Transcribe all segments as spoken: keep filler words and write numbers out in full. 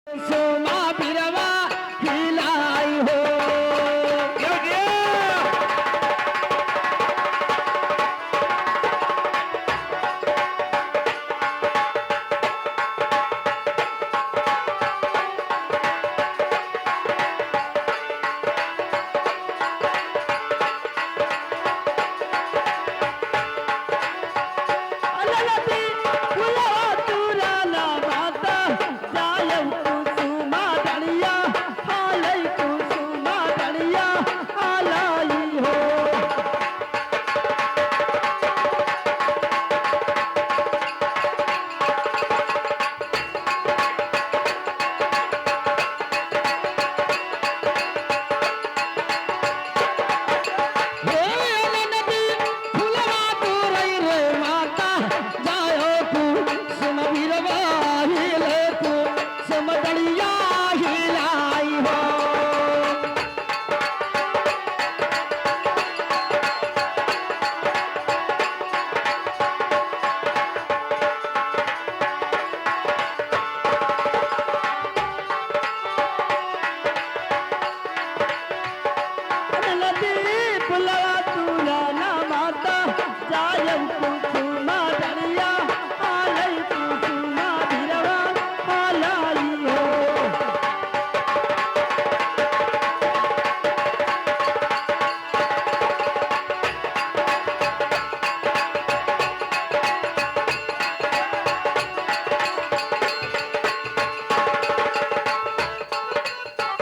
सोमा बिरवा हिलाई हो। यो, यो।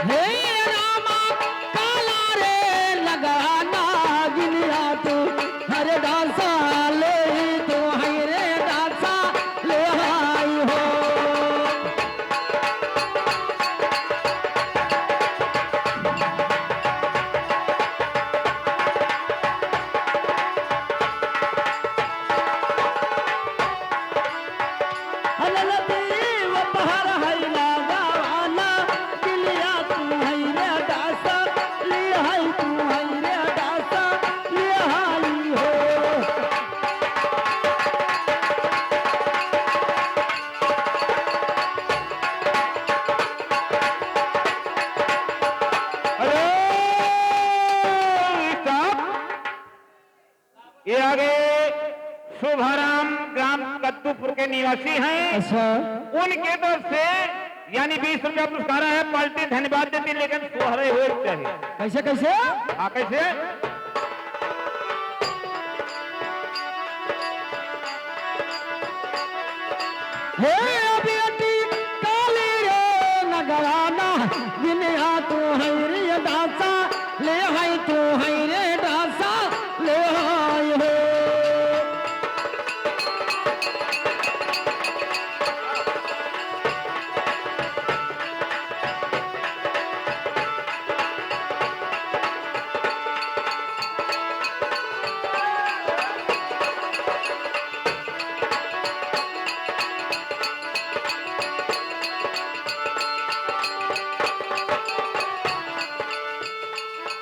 हे रामा काला रे लगाना गिनिया तू, हरे दासा ले तू, हई रे दासा ले हाई हो। अरे, stop। ये आगे शुभाराम ग्राम कद्दूपुर के निवासी हैं। अच्छा। उनके तरफ से यानी बीस रुपया पुरस्कार है। पार्टी धन्यवाद देती, लेकिन सोहरे होए के चाहिए। कैसे, कैसे? हाँ, कैसे? हे बेटी काली रे नगराना, बिनिया तू है रे दासा, ले है तू है रे दासा, ले है हो।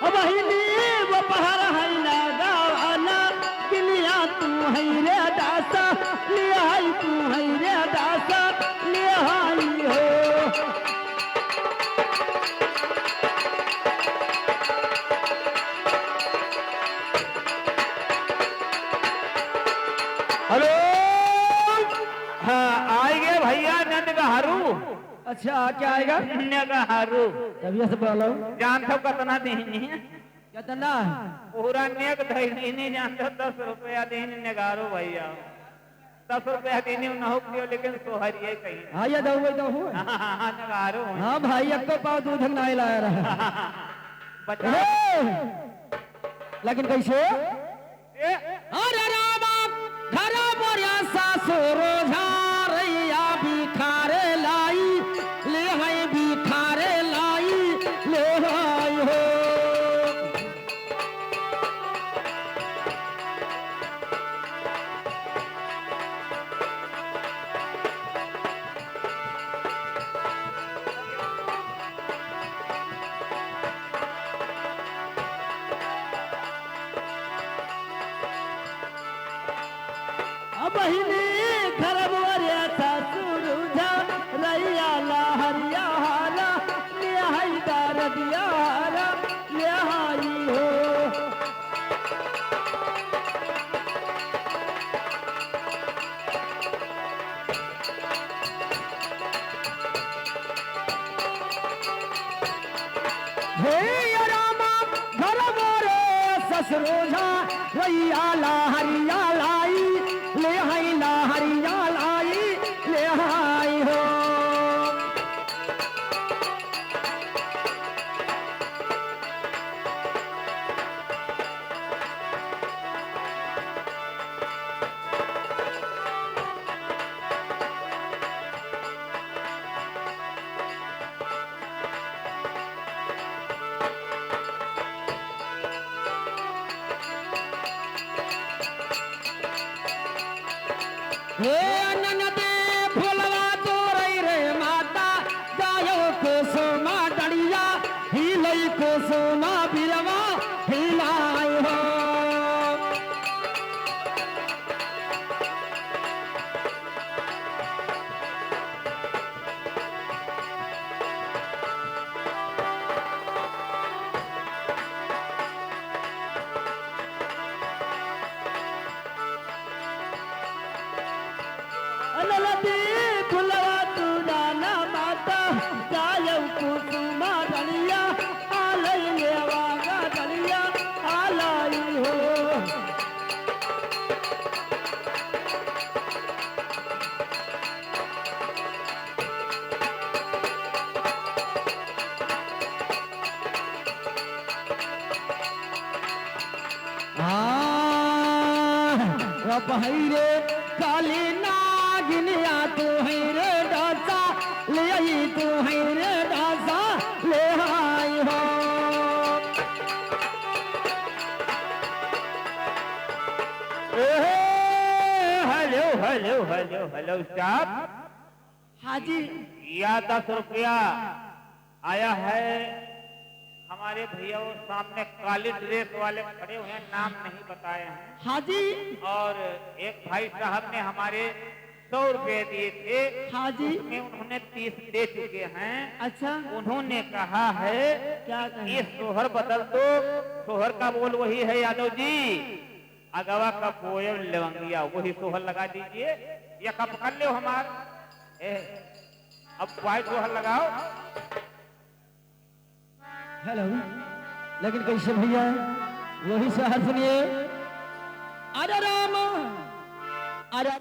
अब हिंदी वो पहाड़ है ना गावाना, बिनिया तू है रे दासा, ले है तू है रे दासा, ले है हो। हेलो, हाँ, आइगे भैया नंद गहरू। अच्छा, क्या आएगा? नंद गहरू। तबियत से बोलो। जान सब कितना दीनी? कितना? पूरा नेग धइनी, जान सब दस रुपया दीनी नगारू भैया। दस रुपया दीनी उन्हों दियो, लेकिन सोहरिये कहीं। हाँ, ये दो, वही दो हो। हाँ, हाँ, हाँ, नगारू हो। हाँ भाई, एक तो पाव दूध हम नहीं लाया रहा। बचा। ए! लेकिन कैसे? ए? अरे रामा, घर मोरिया सासुर झारैया भिखारे लाई, ले है भिखारे लाई, ले है हो। अब बहिनी घर मोरे ससुर जा रैया लहरिया हे रामा, घर मोरे ससुरो जा, रैया लहरिया लाई, ले हाय लहरिया लाई, ले हाय हो। हे ननदे फुलवा तोरई रे माता, जायो कुसुमा डलिया, हिलई कुसुमा बिलवा, हिलाई हो। ननदी फुलवा तू जाना माता, जायौ कुसुमा डलिया, आलई लेवा गा डलिया, आलई हो। आ, अब है रे काली नागिनिया, तू है रे डासा, ले आई तू है रे डासा, ले आई हो। ए, hello, hello, hello, hello, stop। हाँ जी। या दस रुपया आया है हमारे भैया, वो सामने काली ड्रेस वाले खड़े हुए हैं, नाम नहीं बताए हैं। हाँ जी। और एक भाई साहब ने हमारे सौ रुपए दिए थे, हाँ जी। उसमें उन्होंने तीस दे चुके हैं। अच्छा। उन्होंने कहा है, क्या कहें? ये सोहर बदल दो, सोहर का बोल वही है यादव जी। अगवा का कोयल लवंगिया, वही सोहर लगा दीजिए, या कब कर लो हमार। ए, अब वाई सोहर लगाओ। हेलो, लेकिन कैसे भैया, वही सोहर सुनिए। अरे राम, अरे